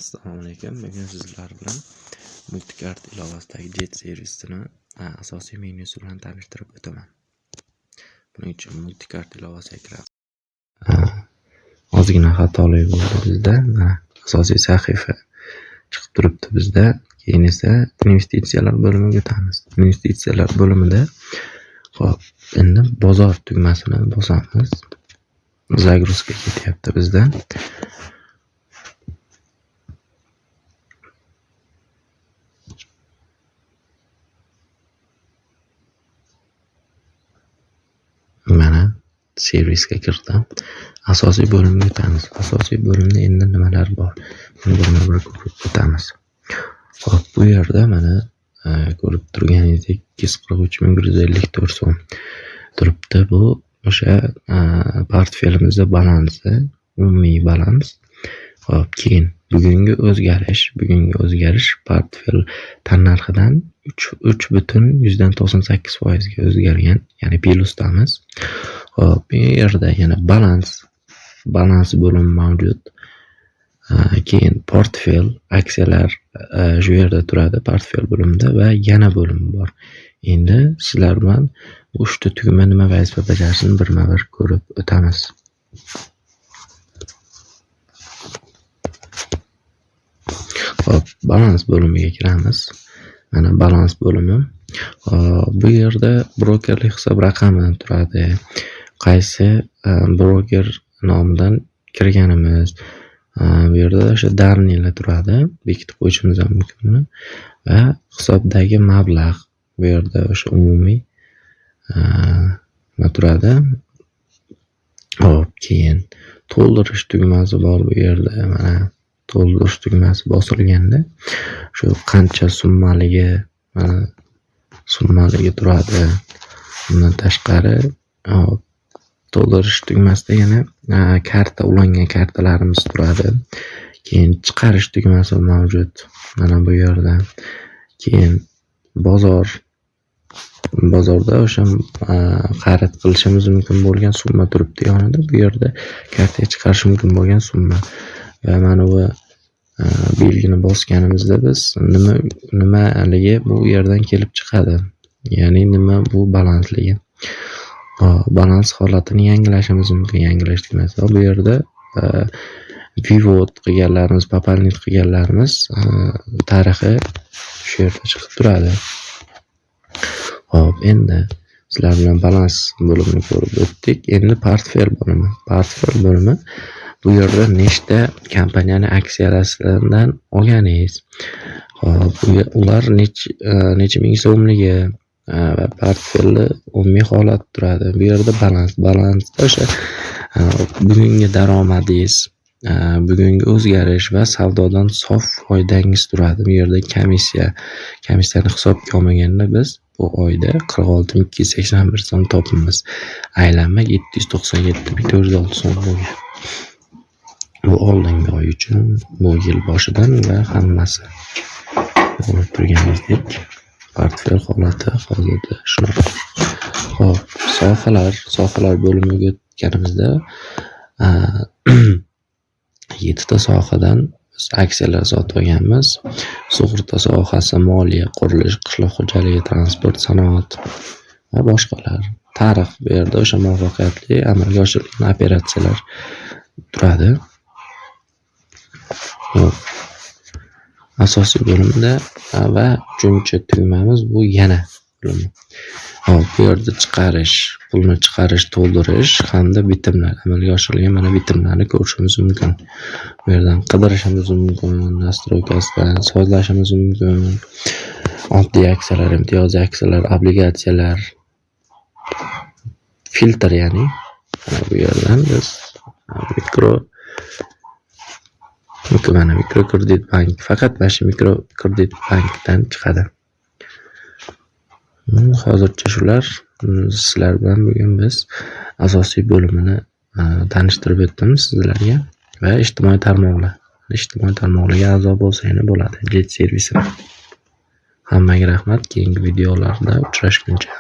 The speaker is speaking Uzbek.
Assalomu alaykum. Bugun sizlar bilan Multicard ilovasidagi Jet servisini asosiy menyusi bilan tanishtirib o'taman. Buning uchun Multicard ilovasiga kiramiz. Ozgina xatolik bo'ldi bizda. Mana asosiy sahifa chiqib turibdi bizda. Keyin esa investitsiyalar bo'limiga o'tamiz. Investitsiyalar bo'limida hop, endi bozor tugmasini bosamiz. Загрузка ketyapti bizda. Mana servisga kirdim. Asosiy bo'limga o'tamiz. Asosiy bo'limda endi nimalar bor? Buni birma-bir ko'rib o'tamiz. Xo'p, bu yerda mana ko'rib turganingizdek 243 154 so'm turibdi. Bu o'sha portfelimizda balansi, umumiy balans. Xo'p, keyin bugungi o'zgarish portfel tannarxidan 3,98% ga o'zgargan, ya'ni plyusdamiz. Xo'p, bu yerda yana balans bo'limi mavjud. Keyin portfel, aksiyalar shu yerda turadi portfel bo'limida va yana bo'limi bor. Endi sizlar bilan bu uchta tugma nima vazifa bajarishini birma-bir ko'rib o'tamiz. Xo'p, balans bo'limiga kiramiz. Mana balans bo'limi. Hop, bu yerda brokerlik hisob raqami turadi. Qaysi broker nomidan kirganimiz. Bu yerda o'sha данные lar turadi. Bekitib qo'yishimiz ham mumkin buni. Va hisobdagi mablag' bu yerda o'sha umumiy nima turadi. Hop, keyin to'ldirish tugmasi bor bu yerda. Mana to'ldirish tugmasi bosilganda shu qancha summaligi, mana summaligi turadi. Bundan tashqari, hop, to'ldirish tugmasida yana karta, ulangan kartalarimiz turadi. Keyin chiqarish tugmasi mavjud mana bu yerda. Keyin bozorda o'sha xarid qilishimiz mumkin bo'lgan summa turibdi yonida. Bu yerda kartaga chiqarish mumkin bo'lgan summa va mana bu belgini bosganimizda biz nima nimaligi bu yerdan kelib chiqadi. Ya'ni nima bu balansligi. Balans holatini yangilashimiz mumkin, yangilash tugmasi. Va bu yerda вывод qilganlarimiz, пополнить qilganlarimiz tarixi shu yerda chiqib turadi. Xo'p, endi sizlar bilan balans bo'limini ko'rib o'tdik. Endi portfel bo'limi. Portfel bo'limi bu yerda nechta kompaniyani aksiyalaridan olganingiz. Hop, ular necha ming so'mligi va portfelni umumiy holati turadi. Bu yerda balans, balansda o'sha bugungi daromadingiz, bugungi o'zgarish va savdodan sof foydangiz turadi. Bu yerda komissiya, komissiyani hisobga olmaganda biz bu oyda 46 281 so'm topibmiz. Aylanma 797 406 so'm bo'lgan. Bu oldingi oy uchun, bu yil boshidan va hammasi. Ko'rib turganingizdek, portfel holati hozirda shunaqa. Xo'p, sohalar bo'limiga o'tganimizda yettita sohadan biz aksiyalar sotib olganmiz. Sug'urta sohasi, moliya, qurilish, qishloq xo'jaligi, transport, sanoat va boshqalar. Tarix bu yerda o'sha muvaffaqiyatli amalga oshirilgan operatsiyalar turadi. Xo'p. Asosiy bo'limida va uchinchi tugmamiz bu yana bo'limi. Hop, bu yerda chiqarish, pulni chiqarish, to'ldirish hamda bitimlar, amalga oshirilgan mana bitimlarni ko'rishimiz mumkin. Bu yerdan qidirishimiz mumkin, настройка sidan sozlashimiz mumkin. Oddiy aksiyalar, imtiyozli aksiyalar, obligatsiyalar, filtr, ya'ni mana bu yerdan biz mana mikrokredit bank, faqat mana shu mikrokredit bankdan chiqadi. Hozircha shular. Sizlar bilan bugun biz asosiy bo'limini tanishtirib o'tdim sizlarga va ijtimoiy tarmoqlar. Ijtimoiy tarmoqlarga a'zo bo'lsanglar bo'ladi Jet servisini. Hammaga rahmat. Keyingi videolarda uchrashguncha.